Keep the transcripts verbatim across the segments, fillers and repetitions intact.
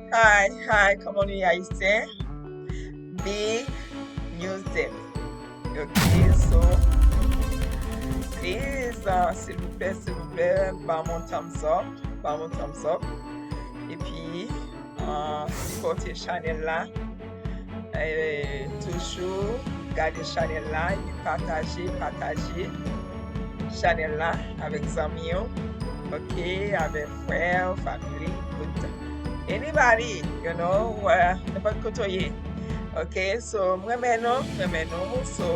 Hi, hi, kòman nou ye Ayisyen? Big news day. Ok, so, please, uh, silvouplè, silvouplè, ba m yon thumbs up, ba m yon thumbs up. Epi, uh, sipòte chanèl la. Eh, toujou gade chanèl la, epi pataje, pataje chanèl la avèk zanmi w, ok, avèk frè w, family, tout. Anybody, you know, uh, nenpòt kote w ye. Ok, so, m renmen nou, m renmen nou. So,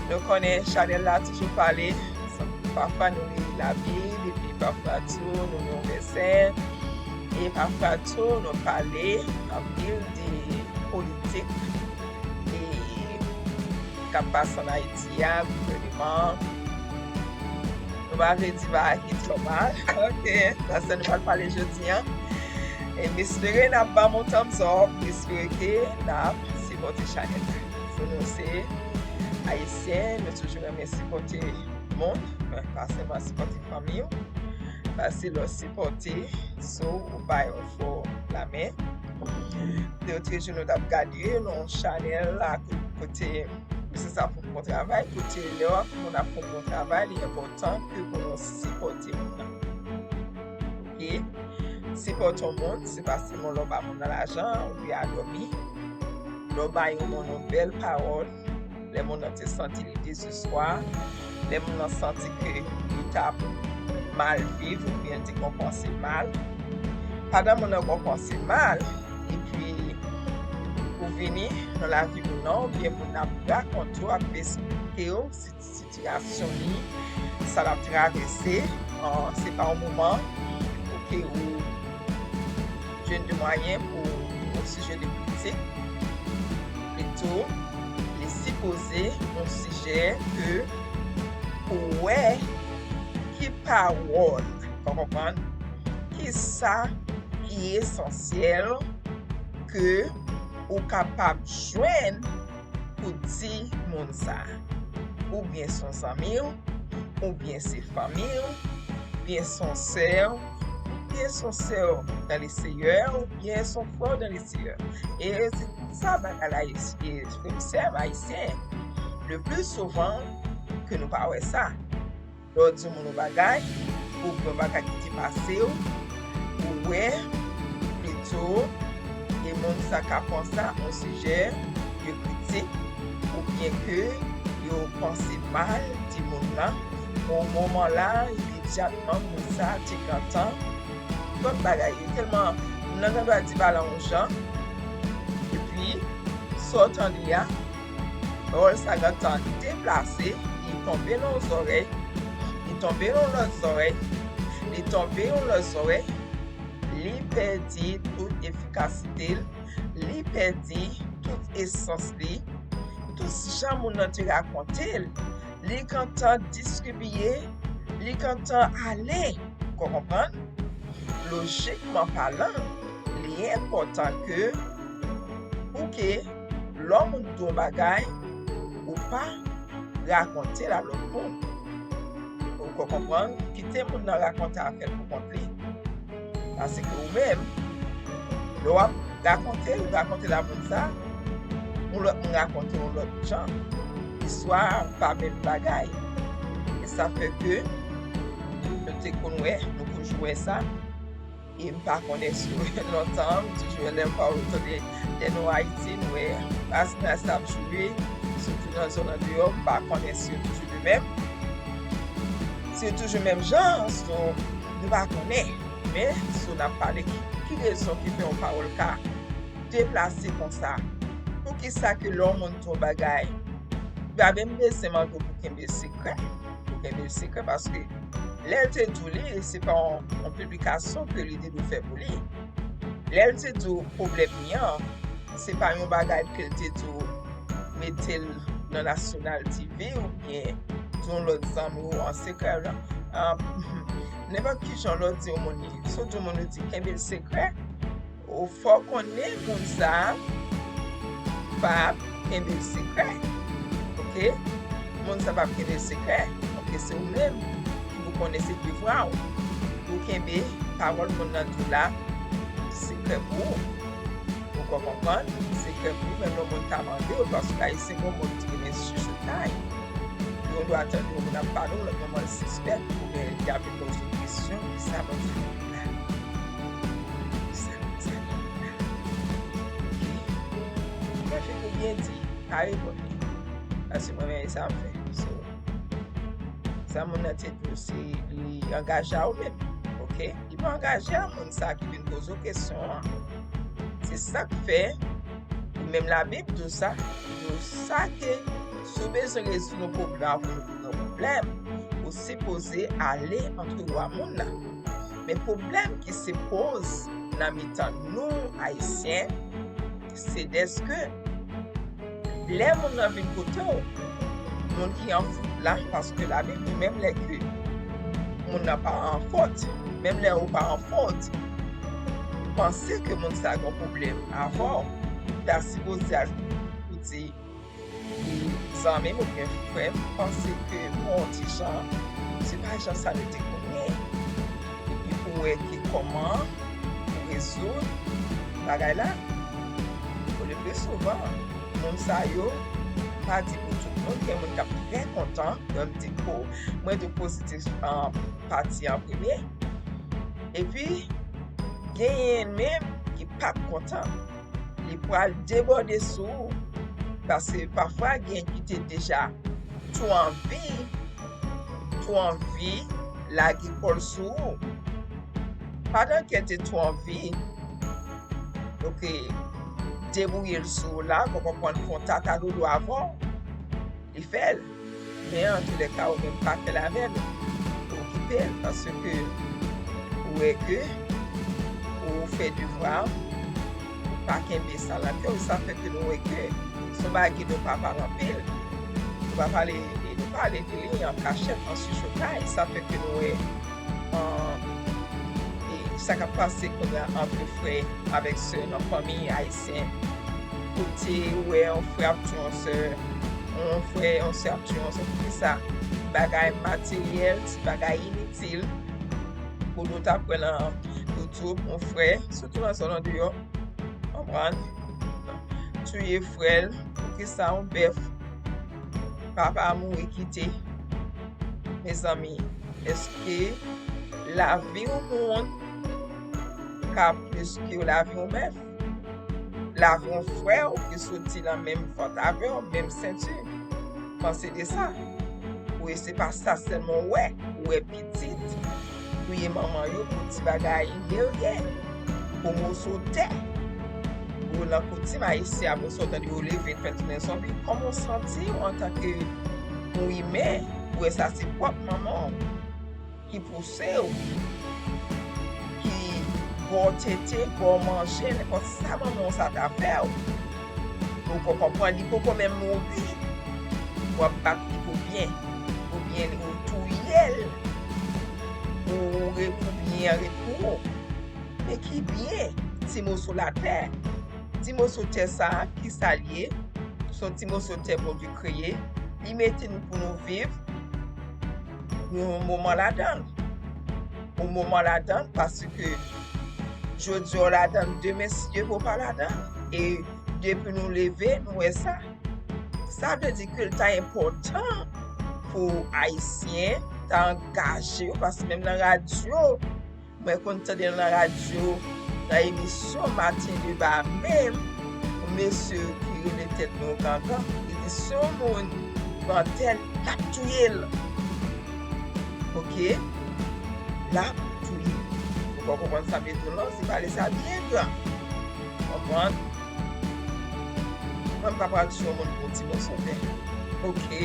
nou konnen chanèl la toujou pale. So, pafwa nou li Labib, epi pafwa tou nou li yon vèsè. E pafwa tou nou pale anpil de politik e k ap pase ann Ayiti a, gouvèneman. Nou pa vle di bagay ki twò mal. Ok, sa se nou pral pale jodi a. E m espere n ap ban m yon thumbs up, m espere ke n ap sipòte chanèl la. So, nou se Ayisyen, nou toujou renmen sipòte moun, men pa sèlman sipòte fanmi w. Paske lè w sipòte, so ou bay yon fò lamen. Lòt jou nou t ap gade yon chanèl la kote, se sa pou bon travay, kote lè w ap moun ap fè bon travay, li enpòtan ke pou nou sipòte moun nan. Ok? Sipòte yon moun, se pa sèlman lè w ba moun nan lajan, oubyen a dòmi. Lè w ba yon moun yon bèl pawòl, lè moun nan te santi li dezespwa, lè moun nan santi ke li t ap mal viv oubyen li te gen yon panse mal. Pandan moun nan gen yon panse mal, epi ou vini nan lavi moun nan, oubyen moun nan ap rakonte w, ap esplike w si- sitiyasyon li, sa l ap travèse, an, se pa yon moman pou ke ou jwenn de mwayen pou yon sijè de kritik. Plito, li sipoze yon sijè ke pou wè ki pawòl, ou konprann, ki sa ki esansyèl ke ou kapab jwenn pou di moun sa, oubyen se yon zanmi w, oubyen se fanmi w, oubyen se yon sè w, oubyen se yon sè w dans le Seigneur, oubyen se yon frè w dans le Seigneur. E se pou sa bagay la, e, e, frè m, sè m ayisyen, le plus souvent ke nou pa wè sa. Lè w di yon moun yon bagay, oubyen yon bagay ki te pase w, ou wè, plito, e moun sa ka pran sa yon sijè de kritik, oubyen ke yo panse mal di moun nan. Bon, moman la, imedyatman, moun sa te gentan lòt bagay. Yo tèlman, moun nan gen dwa di bagay la yon jan, epi, sa w tande a, pawòl sa gentan deplase, li tonbe nan yon zòrèy, li tonbe nan yon lòt zòrèy, li tonbe yon lòt zòrèy, li pèdi tout efikasite l, li pèdi tout esans li, tout jan moun nan te rakonte l, li gentan distribiye, li gentan ale. Ou konprann? Lojikman palan, li enpòtan ke, pou ke, lè yon moun di yon bagay, ou pa rakonte l a lòt moun. Ou konprann? Kite moun nan rakonte afè l pou kont li. Paske ou menm, lè w ap rakonte, ou rakonte l a moun sa, yon lòt moun rakonte yon lòt jan. Istwa pa menm bagay. E sa fè ke nou te konn wè, nou toujou wè sa. E m pa konnen si lontan, m toujou wè lè m pa tande lè nou Ayiti, nou wè Asnas ap jwe, sitou nan zòn andeyò, m pa konnen si yo toujou de menm. Si yo toujou menm jan, so, nou pa konnen. Men, so n ap pale, ki, ki rezon ki fè yon pawòl ka deplase konsa? Poukisa ke lè yon moun di yon bagay, li pa menm bezwen mande w pou kenbe sekrè? Pou kenbe sekrè, paske lè l te di w li, se pa yon, yon piblikasyon ke li te dwe fè pou li. Lè l te di w pwoblèm li an, se pa yon bagay ke l te di w mete l nan National T V oubyen di yon lòt zanmi w an sekrè. Ah, nenpòt ki jan lè w di yon moun li, si w di yon moun ou di kenbe l sekrè, ou fò konnen moun sa a p ap kenbe l sekrè. Ok? Moun sa a p ap kenbe l sekrè. Ok, se ou menm ki pou konnen se devwa w pou kenbe pawòl moun nan di w la sekrè pou ou. Ou konn konprann? Sekrè pou ou, menm yon moun ka mande w, paske Ayisyen gen yon mòd ki rele chouchoutay. Yon dwa tande yon moun ap pale w, lòt moman l sispèk, oubyen li ap vin poze w kesyon, kisa Bondye fè la? Kisa Bondye fè la? Oke? Mwen fè ke byen di, pa reponn li. Paske mwen menm, e sa m fè. So, sa moun nan te di w, se li angaje a ou menm. Oke? Li pa angaje a moun sa ki vin poze w kesyon an. Se sa k fè, e menm Labib di w sa, li di w sa ke si w bezwen rezoud yon pwoblèm, ou gen yon pwoblèm, ou sipoze ale antre ou a moun nan. Men pwoblèm ki se poze nan mitan nou, Ayisyen, se dèske lè moun nan vin kote w, moun ki an fot la, paske Labib di menm lè ke moun nan pa an fot, menm lè ou pa an fot, ou panse ke moun sa gen pwoblèm avè w, ou ta sipoze al pou di, e zanmi m oubyen frè m, panse ke bon, ti jan, se pa jan sa nou te konnen. Epi pou wè ki kòman pou rezoud bagay la. Pou le pli souvan, moun sa yo, m pa di pou tout moun, gen moun k ap trè kontan lè m di, o, mwen te pozitif an pati an premye. Epi, genyen menm ki p ap kontan. Li pral debòde sou ou. Paske pafwa, gen ki te deja tou anvi, tou anvi lage kò l sou ou. Pandan ke l te tou anvi, oke, debouye l sou ou la, ou konprann, fè yon tata dodo avè w, li fè l. Men antoulèka, ou menm pa fè l avè l. Okipe l, paske ou wè ke ou fè devwa, ou pa kenbe sa nan kè w, sa fè ke nou wè ke se yon bagay ke nou pa pale anpil. Nou pa pale, e nou pale de li an kachèt, an chichotay, sa fè ke nou wè, an, e sa k ap pase kounye a ant frè avèk sè nan fanmi ayisyen. Kote ou wè yon frè ap touye yon sè, yon frè, yon sè ap touye yon sè. Poukisa? Bagay materyèl, ti bagay initil. Kote ou t ap wè nan YouTube, yon frè, sitou nan zòn andeyò, konprann, touye frè l. Poukisa? Yon bèf. Papa mouri kite. Mezanmi, èske lavi yon moun ka plis ke lavi yon bèf? Lavi yon frè w ki soti nan menm vant avè w, menm senti. Panse de sa. Wi, se pa sa sèlman w wè, ou wè pitit touye manman yo pou ti bagay yerye, pou moso tè. Ou nan koutim ayisyen, apre sa w tande yo leve, fè tounen zonbi. Kòman w santi w antanke yon imen, ou wè sa se pwòp manman w ki pouse w, ki ba w tete, ba w manje, nenpòt sa manman w sa ta fè w. Ou poko pran, li poko menm mouri. W ap bat li pou byen. Oubyen ou touye l. Ou re-, pou byen an ret pou ou. Men ki byen? Ti moso latè. Ti moso tè sa a, ki sa l ye? Se yon ti moso tè Bondye kreye. Li mete nou pou nou viv yon moman ladan l. Yon moman ladan l, paske jodi a w ladan l, demen, si Dye vle, w pa ladan l. E depi nou leve, nou wè sa. Sa vle di ke l ta enpòtan pou Ayisyen ta angaje yo, paske menm nan radyo, mwen konn tande l nan radyo, nan emisyon Maten Deba menm, yon mesye ki rele tèt li yon gangan, li di si yon moun pran tèl, l ap touye l. Oke? L ap touye l. Ou pa konprann sa m vle di w la, se pale sa byen gran. Konprann? Mwen, m pa pral touye yon moun pou ti moso tè. Oke.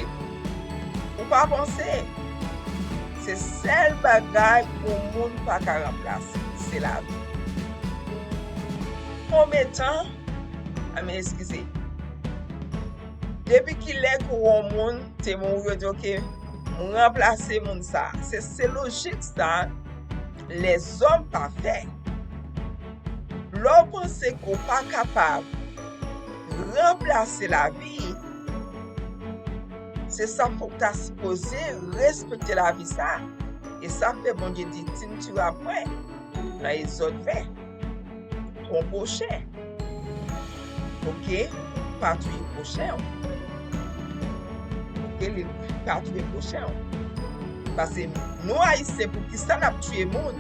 Ou pa panse? Se sèl bagay yon moun pa ka ranplase, se lavi. Konbyen tan, a men eskize, depi kilè ke yon moun te mouri, yo di, oke, m ranplase moun sa. Se, se lojik sa lèzòm pa fè. Lè w panse ke w pa kapab ranplase lavi, se sa fòk w ta sipoze respekte lavi sa. E sa fè Bondye di, tu ne tueras point nan Egzòd ven. yon pwochen. Oke? Pa touye pwochen w. Oke? Li pa touye pwochen w. Paske nou Ayisyen, poukisa n ap touye moun?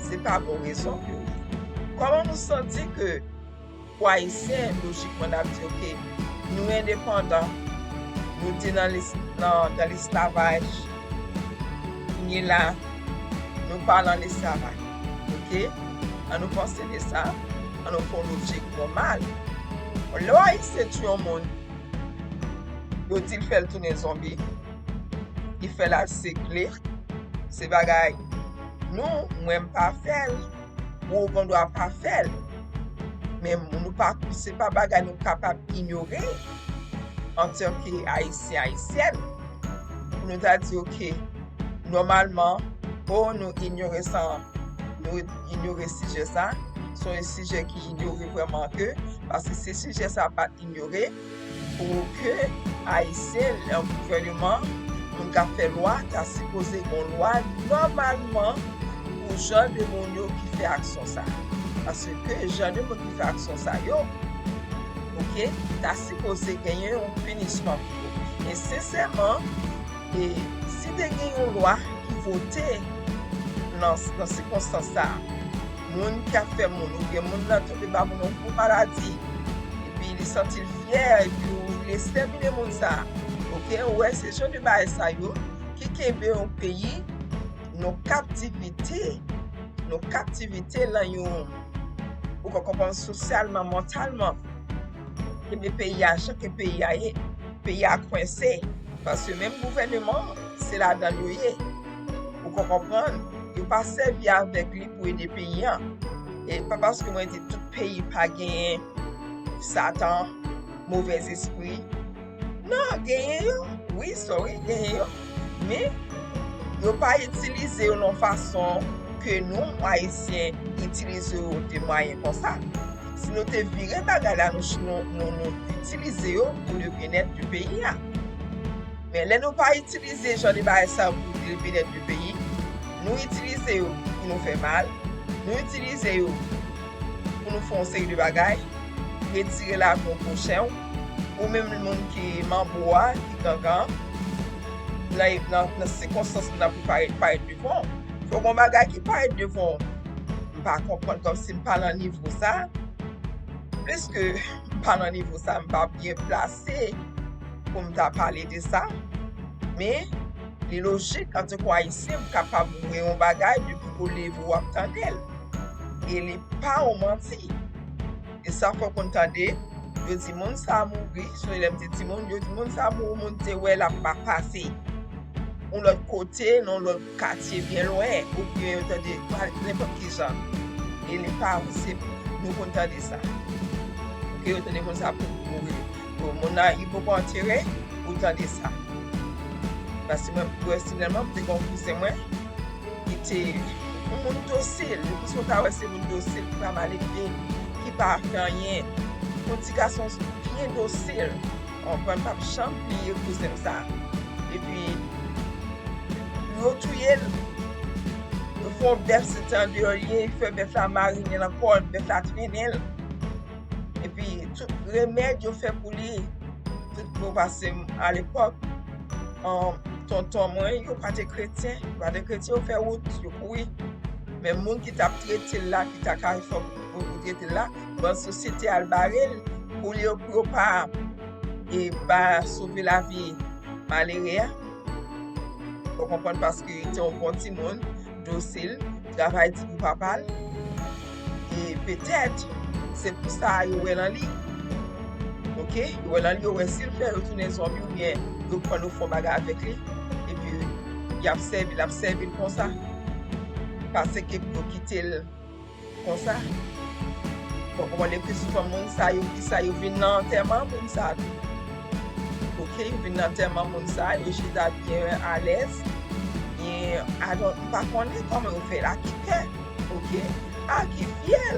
Se pa bon rezon ke w ye. Kòman nou santi ke pou Ayisyen, lojikman, n ap di, oke, nou endepandan, nou te nan lis-, nan, nan lesklavaj, kounye la, nou pa nan lesklavaj. Oke? An nou panse de sa, an nou fè yon lojik nòmal. Lè w Ayisyen touye yon moun, yo di l fè l tounen zonbi, li fè l al segle, se bagay nou, mwen m pa fè l, ou gendwa pa fè l. Men nou pa, se pa bagay nou kapab inyore antanke Ayisyen, Ayisyèn. Pou nou ta di, oke, nòmalman, o nou inyore sa, nou inyore sijè sa, se yon sijè ki inyore vrèman ke, paske si sijè sa pa t inyore, pou ke Ayisyen, yon gouvèneman, moun k ap fè lwa, ta sipoze gen yon lwa nòmalman pou jan de moun yo ki fè aksyon sa. Paske jan de moun ki fè aksyon sa yo, oke, ta sipoze genyen yon pinisman pou yo. E sensèman, e si te gen yon lwa ki vote nan, nan sikonstans sa a, moun k ap fè moun, oubyen moun nan tonbe ba moun yon gwo maladi, epi li santi l fyè, epi ou vle ekstèmine moun sa a. Oke, ou wè, se jan de bagay sa yo ki kenbe yon peyi nan kaptivite, nan kaptivite lan yon, ou ka konprann, sosyalman, mantalman. Kenbe peyi a jan ke peyi a ye, peyi a kwense. Paske menm gouvèneman an, se ladan l yo ye. Ou ka konprann, yo pa sèvi avèk li pou ede peyi a. E pa paske mwen di tout peyi pa genyen Satan, movèzespri. Non, genyen yo. Wi, sorry, genyen yo. Men, yo pa itilize yo nan fason ke nou, Ayisyen, itilize yo de mwayen konsa. Si nou te vire bagay la, nou, nou, nou, nou itilize yo pou le byenèt de peyi a. Men lè nou pa itilize jan de bagay sa yo pou le byenèt de peyi, nou itilize yo pou nou fè mal, nou itilize yo pou nou fè yon seri de bagay, retire lavi yon pwochen w, ou menm moun ki manbo a, ki gangan, nan, nan, nan sikonstans moun ap parèt, parèt devan w. Fò gon bagay ki parèt devan w. M pa konprann, kòmsi m pa nan nivo sa. Pliske m pa nan nivo sa, m pa byen plase pou m ta pale de sa. Men, li lojik, antanke Ayisyen, m kapab wè yon bagay depi w leve w ap tande l. E li pa yon manti. E sa fòk moun tande, yo di moun sa mouri, sonje lè m te timoun, yo di moun sa mouri, moun te wè l ap pa pase yon lòt kote, nan yon lòt katye byen lwen, oubyen yo tande pa nenpòt ki jan. E li pa, se, nou konn tande sa. Oke, yo tande moun sa pou mouri. Bon, moun nan, li poko antere, ou tande sa. Paske mwen, pèsonèlman, m te gen yon kouzen mwen, ki te yon moun dosil. Li plis mwen ka wè se moun dosil ki pa mal elve, ki pa fè anyen. Yon ti gason byen dosil. Ou konprann, m p ap janm bliye kouzen m sa. Epi, yo touye l. Yo fè yon bèf, se te andeyò l ye, fè bèf la marinen nan kò l, bèf la trennen l. Epi, tout remèd yo fè pou li, tout, bon, paske m, alepòk, an, tonton mwen, yo pa te kretyen, yo pa te kretyen, yo fè wout, yo kouri. Men moun ki t ap trete l la, ki ta ka fè pou, pou trete l la, bon, sosyete a al bare l, pou yo, pou yo pa, e, pa sove lavi malere a. Ou konprann, paske li te yon bon timoun, dosil, travay di pou papa l. E petèt, se pou sa yo wè nan li. Oke? Yo wè nan li, yo wè si l fè yo tounen zonbi oubyen yo pran, yo fè yon bagay avèk li. Epi, y ap sèvi, l ap sèvi l konsa. Paske pou yo kite l konsa. Bon, ou konnen ke souvan moun sa yo, ki sa yo vin nan antèman moun sa tou. Oke, yo vin nan antèman moun sa, yo chita byen alèz. E, I don't, m pa konnen kòman yo fè l, a ki kè, oke, a ki fyèl.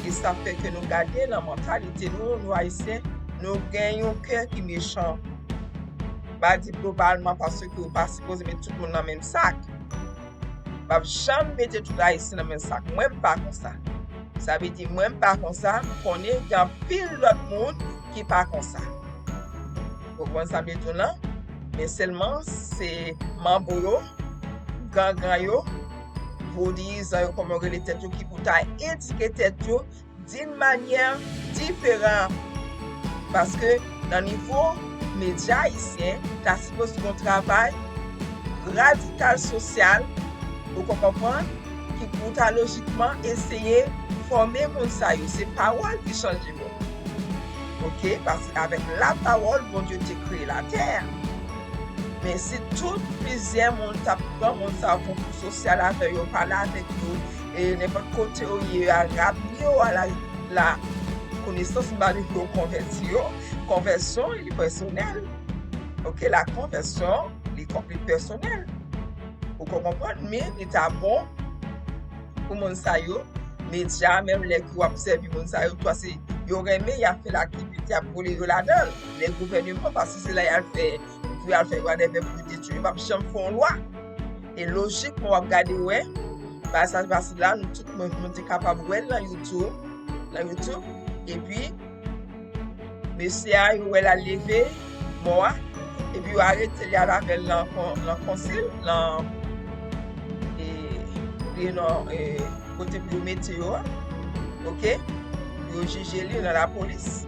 E sa fè ke nou gade nan mantalite nou, nou Ayisyen, nou gen yon kè ki mechan. M pa di globalman, paske ou pa sipoze met tout moun nan menm sak. M p ap janm mete tout Ayisyen nan menm sak. Mwen, m pa konsa. Sa vle di, mwen, m pa konsa, m konnen gen anpil lòt moun ki pa konsa. Ou konprann sa m vle di w lan? Men sèlman, se manbo yo, gangan yo, vodouyizan yo, kòman yo rele tèt yo, ki pou ta edike tèt yo d'une manière différente. Paske nan nivo medya ayisyen, ta sipoze gen yon travay radikal sosyal, ou konprann, ki pou ta lojikman eseye fòme moun sa yo. Se pawòl ki chanje moun. Oke? Paske avèk lapawòl, Bondye te kreye latè. Men si tout plizyè moun t ap pran moun sa yo pou sosyal avè yo, pale avèk yo, e nenpòt kote yo ye, a rami yo, a la, la konesans, m pa di pou yo konvèti yo. Konvèsyon, li pèsonèl. Oke, la konvèsyon, li, li pèsonèl. Ou konprann, men li ta bon pou moun sa yo, medya, menm lè ke w ap sèvi moun sa yo, twa se yo renmen, y ap fè laktivite, y ap vole yo ladan l. Lè gouvèneman, paske se la y al fè, pou y al fè whatever pou yo detwi, yo p ap janm fè yon lwa. E lojikman, w ap gade wè, bagay sa pase la, nou tout, mwen, mwen te kapab wè l nan YouTube, nan YouTube, epi, mesye a, yo wè l al leve mò a, epi yo arete l, y al avè l nan kon-, nan konsil, nan, e, li nan, e, kote pou yo mete yo a, oke? Pou yo jije li nan lapolis.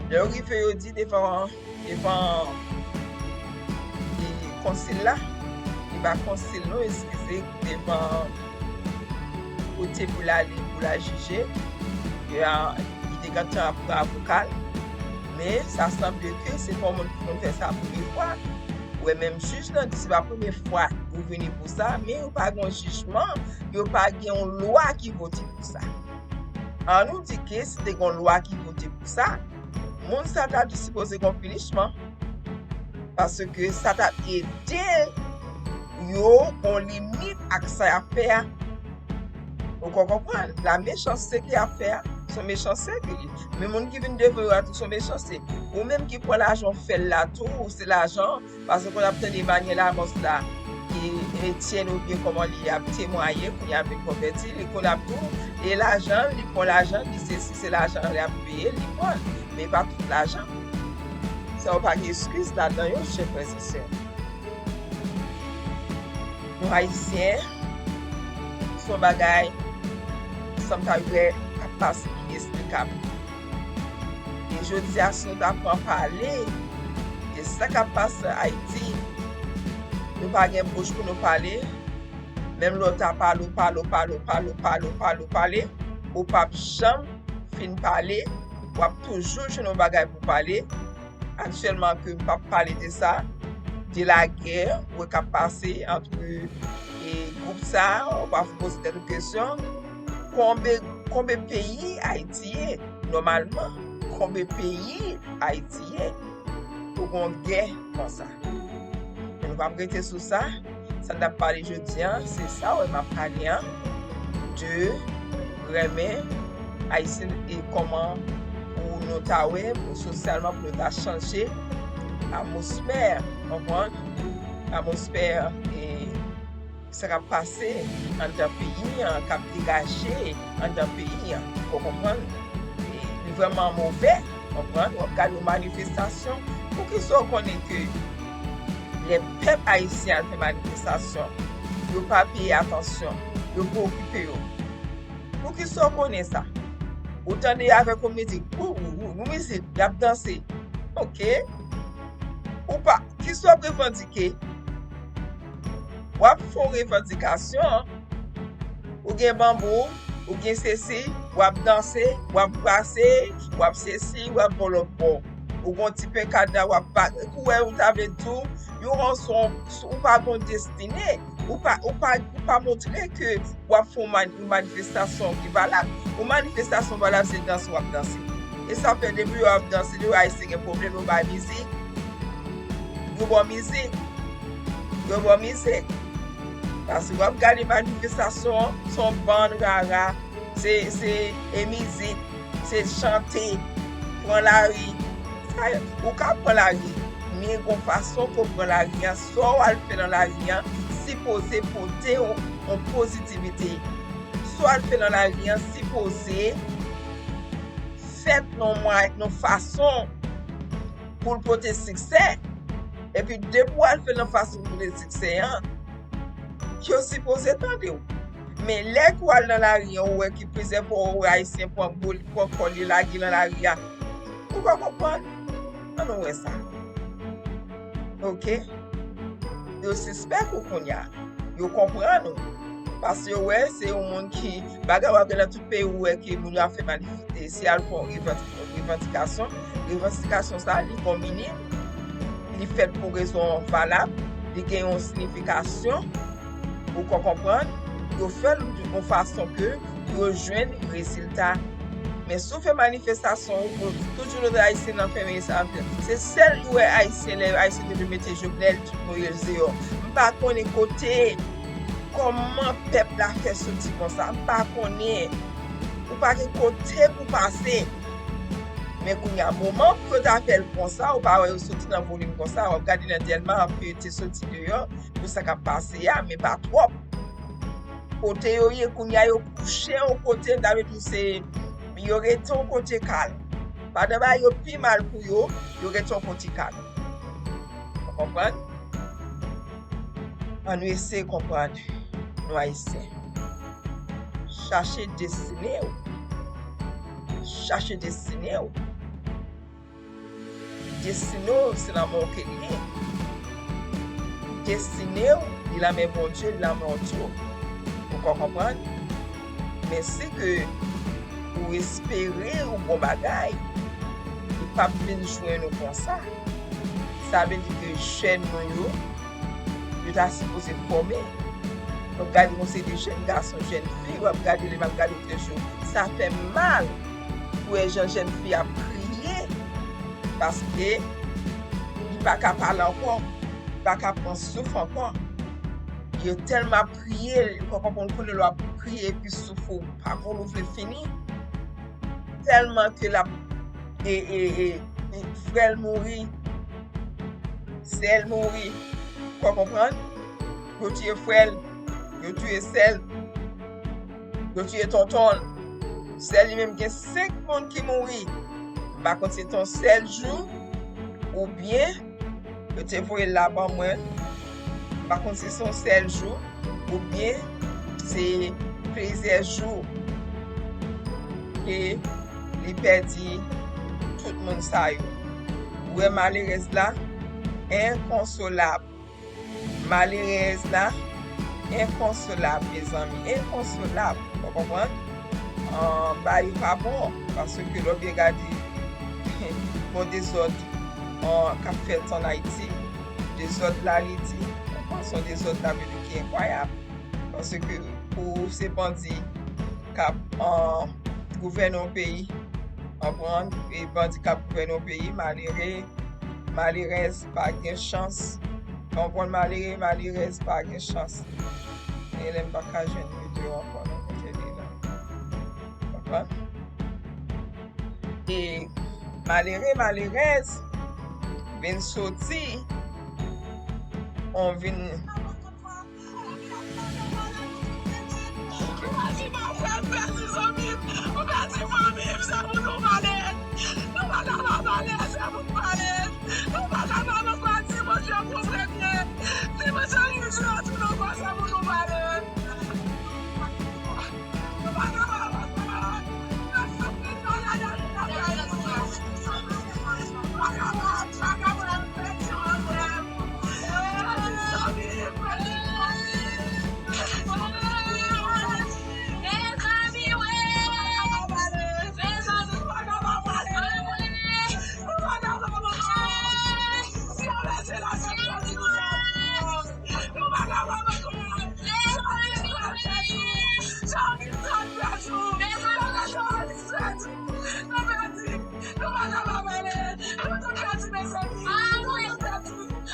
Lè yo rive, yo di devan, devan, e, konsil la, e pa konsil non, eskize, devan kote pou l ale, pou l al jije. E a, li te gentan ap pran avoka l. Men, sa sanble ke se pa yon moun ki konn fè sa premye fwa. Ou wè, menm jij lan di se pa premye fwa ou vini pou sa, men yo pa gen yon jijman, yo pa gen yon lwa ki vote pou sa. An nou di ke si te gen yon lwa ki vote pou sa, moun sa ta dwe sipoze gen yon pinichman. Paske sa t ap ede yo gon limit ak sa y ap fè a. Ou konn konprann? La mechanste ke y ap fè a, se yon mechanste ke li. Men moun ki vin devan yo a tou se yon mechanste. Ou menm ki pran lajan w fè l la tou, ou se lajan, paske konn ap tande Manyèl Amos la, e Etyèn oubyen kòman li ap temwaye, kounye a vin konvèti, li konn ap tou, e lajan, li pran lajan, li sesi, se lajan li ap peye, li pran, men pa tout lajan. Sa yo pa gen eskiz ladan yo, chè frè e sè. Nou Ayisyen, se yon bagay, sa m ta wè k ap pase inesplikab. E jodi a, si nou ta pran pale de sa k ap pase Ayiti, nou pa gen bouch pou nou pale, menm lè w ta pale, w pale, w pale, w pale, w pale, w pale, w pale, ou p ap janm fin pale, w ap toujou jwenn yon bagay pou pale. Aktyèlman ke m p ap pale de sa, de lagè, ou wè k ap pase ant, e, gwoup sa a, w ap poze tèt ou kesyon, konbe, konbe peyi Ayiti ye? Nòmalman, konbe peyi Ayiti ye pou gon gè konsa? Men nou p ap rete sou sa. Sa n ap pale jodi a, se sa w wè m ap pale a, de renmen Ayisyen e kòman pou nou ta wè, pou sosyalman, pou nou ta chanje atmosfè, konprann? Atmosfè, e, sa k ap pase anndan peyi an, k ap degaje anndan peyi an, ou konprann? E, li vrèman move, konprann? W ap gade yon manifestasyon, poukisa w konnen ke lè pèp ayisyen al fè manifestasyon, yo pa peye atansyon, yo pa okipe yo? Poukisa w konnen sa? Ou tande avèk yon mizik, wou, wou, wou, yon mizik, y ap danse. Oke. Ou pa, kisa w ap revandike? W ap fè yon revandikasyon, ou gen banbou, ou gen sesi, w ap danse, w ap brase, w ap sesi, w ap bò lòt bò. Ou gen yon ti penkada, w ap ba-, kou wè ou ta vle di w, yon ranson, ou pa gen yon destine, ou pa, ou pa, ou pa montre ke w ap fè yon mani-, yon manifestasyon ki valab. Yon manifestasyon valab, se danse w ap danse. E sa fè depi yo ap danse, depi Ayisyen gen pwoblèm, yo bay mizik. Yo ba w mizik. Yo ba w mizik. Paske w ap gade manifestasyon an, se yon bann rara. Se, se, e mizik, se chante, pran lari. Sa, ou ka pran lari, men gon fason pou w pran lari an, sa w al fè nan lari an, sipoze pote w yon pozitivite. Si w al fè nan lari an sipoze fèt nan yon mwa-, nan yon fason pou l pote siksè. Epi depi w al fè l nan fason pou pote siksè an, yo sipoze tande w. Men lè ke w al nan lari an, ou wè ke plizyè fwa ou wè Ayisyen pran bol, pran kò l, yo lage nan lari a. Ou pa konprann? Ann nou wè sa. Oke? Yo sispèk ou kounye a. Yo konprann ou. Paske yo wè se yon moun ki, bagay w ap gen nan tout peyi, ou wè ke moun yo ap fè manifeste, si y al fè yon revan-, revandikasyon, revandikasyon sa, li gon minim, li fèt pou rezon valab, li gen yon siyifikasyon, ou ka konprann, yo fè l yon fason ke yo jwenn rezilta. Men si w fè manifestasyon, ou, tout jounen Ayisyen nan fè manifestasyon. Se sèl ou wè Ayisyen, lè Ayisyen te vle mete Jovenel, tout Moïse deyò. M pa konnen kote, kòman pèp la fè soti konsa. M pa konnen. Ou pa gen kote pou pase. Men kounye a, moman pou yo ta fè l konsa, ou pa wè yo soti nan volim konsa, w ap gade nan Dèlma, ke yo te soti deyò, pou sa k ap pase a, men pa twòp. Kote yo ye kounye a, yo kouche yon kote, m ta vle di w se, yo rete yon kote kalm. Pandan bagay yo pi mal pou yo, yo rete yon kote kalm. Ou konprann? Ann nou eseye konprann, nou Ayisyen. Chache destine w. Chache destine w. Destine w, se nan men w ke l ye. Destine w, li nan men Bondye, li nan men w tou. Ou ka konprann? Men si ke ou espere yon bon bagay, li p ap vin jwenn ou konsa. Sa vle di ke jèn nou yo, yo ta sipoze fòme. W ap gade yon seri de jèn gason, jèn fi, w ap gade, lè m ap gade otrejou, sa fè m mal pou wè jan jèn fi ap kriye, paske li pa ka pale ankò, li pa ka pran souf ankò. Yo tèlman ap kriye, ou pa konprann, konnen lè w ap kriye epi souf ou pa konn ou vle fini. Tèlman ke l ap, e, e, e, e, frè l mouri, sè l mouri. Ou konprann? Yo tiye frè l, yo tiye sè l, yo tiye tonton l. Sè l li menm gen senk moun ki mouri. M pa konn si se yon sèl jou oubyen yo te voye l la ban mwen. M pa konn si se yon sèl jou oubyen se plizyè jou ke li pèdi tout moun sa yo. Ou wè malerèz la, enkonsolab. Malerèz la, enkonsolab, mezanmi, enkonsolab. Ou konprann? An, bagay yo pa bon, paske lè w byen gade, bon dezòd, an, k ap fèt ann Ayiti, dezòd la, li di, ou konprann, se yon dezòd la, vle di ki enkwayab. Paske pou se bandi k ap, an, gouvène yon peyi, konprann, e bandi k ap gouvène yon peyi, malere, malerèz pa gen chans. Konprann, malere, malerèz pa gen chans. Genlè m pa ka jwenn videyo ankò nan kote li la. Konprann? E malere, malerèz vin soti, on vin Ou pèdi papa m, pèdi zanmi m, ou pèdi fanmi m, se pou nou pale. Nou pa ka pa pale, se pou nou pale. Nou pa ka pa ankò di Bondye pou premye. Di Bondye ki di yo tou nou fò, se pou nou pale. Nou pa ka pa ankò. Nou pa ka pa pale. Nou tout pèdi, mezanmi. Nou tout pèdi.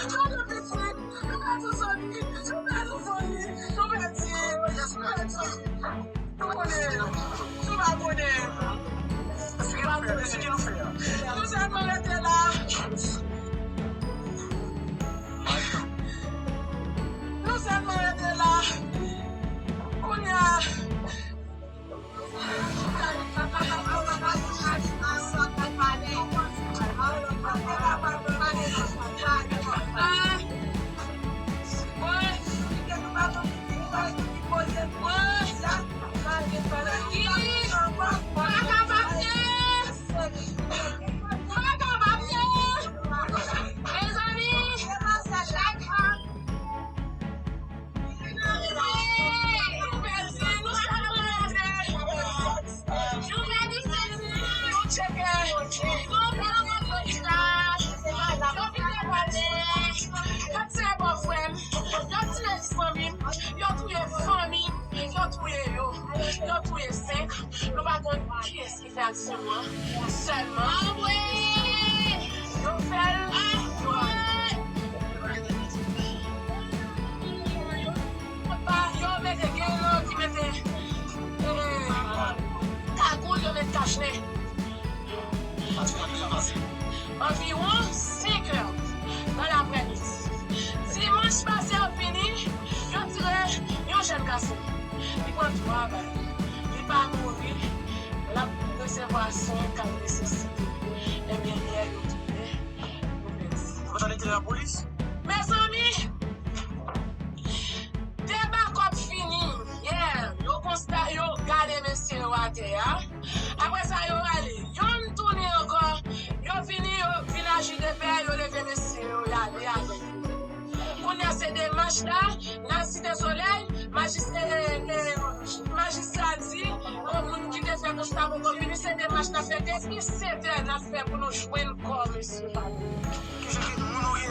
Tande pitit. Nou pèdi zanmi. Nou pèdi fanmi. Nou pèdi. Nou pèdi. Nou konnen. Nou pa konnen. Sa ki nou fè? Sa ki nou fè? Nou sèlman rete la. Nou sèlman rete la. Kounye a, Kiyès ki fè aksyon an? Sèlman. Anmwey! Yo fè l, yo ale. Yo mete, gen yo ki mete, eh, kagoul, yo met kachnen. Anviwon senk è nan laprèmidi. Dimanch pase yo vini, yo tire yon jèn gason. Li pran twa bal. Li pa mouri. L ap resevwa swen k ap nesesite. Ebyen, yè yo tounen, yo pèdi. Ou pa t ale tire lapolis? Mezanmi! Deba kòb fini. Yè, yo konsta, yo gade mesye yo atè a. Apre sa, yo ale. Yonn tounen ankò. Yo vini, yo vin aji de pè, yo leve mesye yo, y ale avèk yo. Kounye a, se demach la, nan Site Solèy, majis-, eh, eh, eh, majistra di, o moun ki te fè konsta poko vini, se demach n ap fè depi sèt è n ap fè pou nou jwenn kò mesye pa nou. Ki jan ki moun ou ye?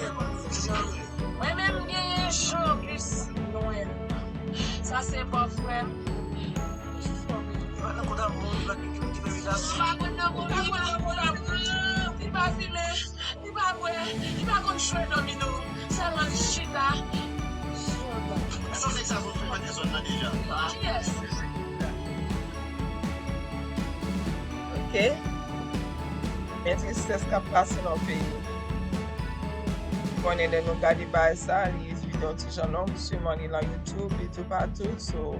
Mwen menm m genyen Jean Auguste Noël. Sa se bòfrè m. Li pa nan kont a moun, li pa gen moun ki fè medam. Li pa konn nan kont a moun. Li pa fimen, li pa bwè, li pa konn jwe domino. Sèlman li chita. Èske nèg sa konn frekante zòn nan deja? Kiyès? Ok. Men tristès k ap pase nan peyi. Konnen lè nou gade bagay sa, li vin yon ti jan long, siman li nan YouTube, li toupatou, so,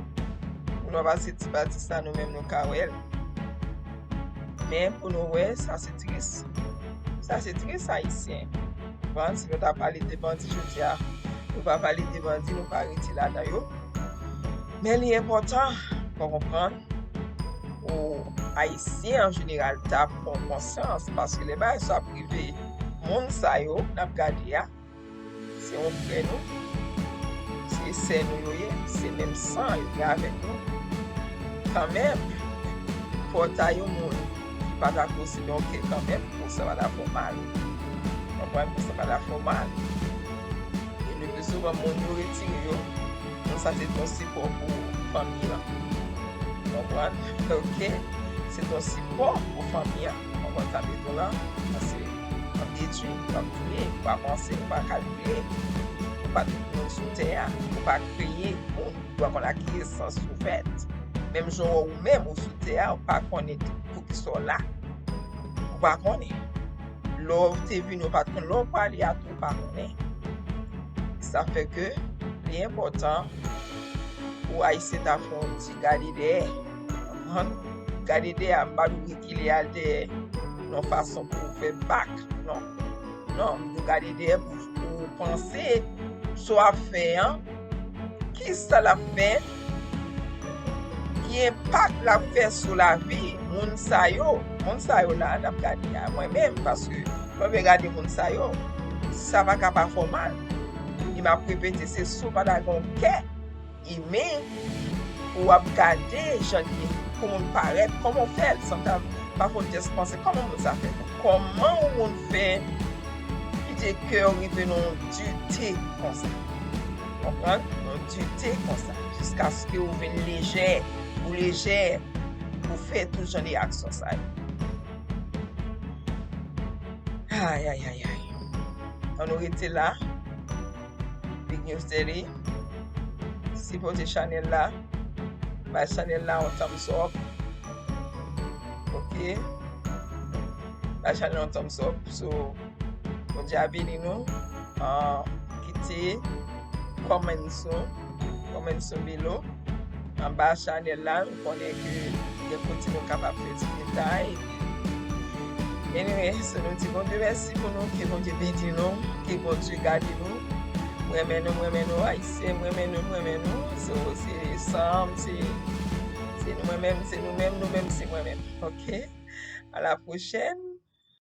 moun yo pase ti pa ti sa, nou menm nou ka wè l. Men pou nou wè, sa se tris. Sa se tris, Ayisyen. Konprann, si nou ta pale de bandi jodi a, nou pa pale de bandi, nou pa rete ladan yo. Men li enpòtan pou konprann, pou Ayisyen an jeneral ta pran konsyans, paske lè bagay sa ap rive moun sa yo n ap gade a, se yon frè nou, se sè nou yo ye, se menm san yo gen avèk nou. Kanmenm, fò ta yon moun ki pa ta posede yon kè kanmenm, pou sa pa ta fè w mal. Konprann, pou sa pa ta fè w mal. E le pli souvan, moun yo retire yo, moun sa se t yon sipò pou fanmi an. Konprann? Ok? Se t yon sipò pou fanmi an. Konprann sa m vle di w lan? Paske w ap detwi, w ap touye, w pa panse, w pa kalkile. Ou pa t moun sou tè a, ou pa kreye moun, ou pa konn a ki esans ou fèt. Menm jan w wè ou menm ou sou tè a, ou pa konnen poukisa w la. Ou pa konnen. Lè w te vini, ou pa t konn lè w prale a tou, ou pa konnen. Sa fè ke li enpòtan pou Ayisyen ta fè yon ti gade dèyè. Konprann? Gade dèyè a, m pa di w rekile al dèyè nan fason pou w fè bak. Non. Non, nou gade dèyè pou, pou w panse sa w ap fè an, kisa l ap fè, ki enpak l ap fè sou lavi moun sa yo. Moun sa yo la, n ap gade a mwen menm, paske lè w vin gade moun sa yo, sa pa ka pa fè w mal. E m ap repete, se si w pa ta gen yon kè imen, ou ap gade jan li, kòman l parèt, kòman w fè l, sa ta, pafwa w jis panse, kòman moun sa fè? Kòman yon moun fè kite kè w rive nan yon dite konsa? Konprann? Yon dite konsa. Jiskaske w vin lejè, ou lejè, ou fè tout jan de aksyon sa yo. Ay, ay, ay, ay. Ann nou rete la. Big News Daily. Sipòte chanèl la. Bay chanèl la yon thumbs up. Ok. Bay chanèl yon thumbs up. So, Bondye a beni nou. Ah, kite comments nou. Comments nou below. Anba chanèl la, nou konnen ke gen kote nou kapab fè ti detay. Anyway, so nou di Bondye mèsi pou nou, ke Bondye beni nou, ke Bondye gade nou. M renmen nou, m renmen nou, Ayisyen, m renmen nou, m renmen nou. So, se sanm, se, se nou, mwen menm, se nou menm, nou menm, se mwen menm. Ok? À la prochaine.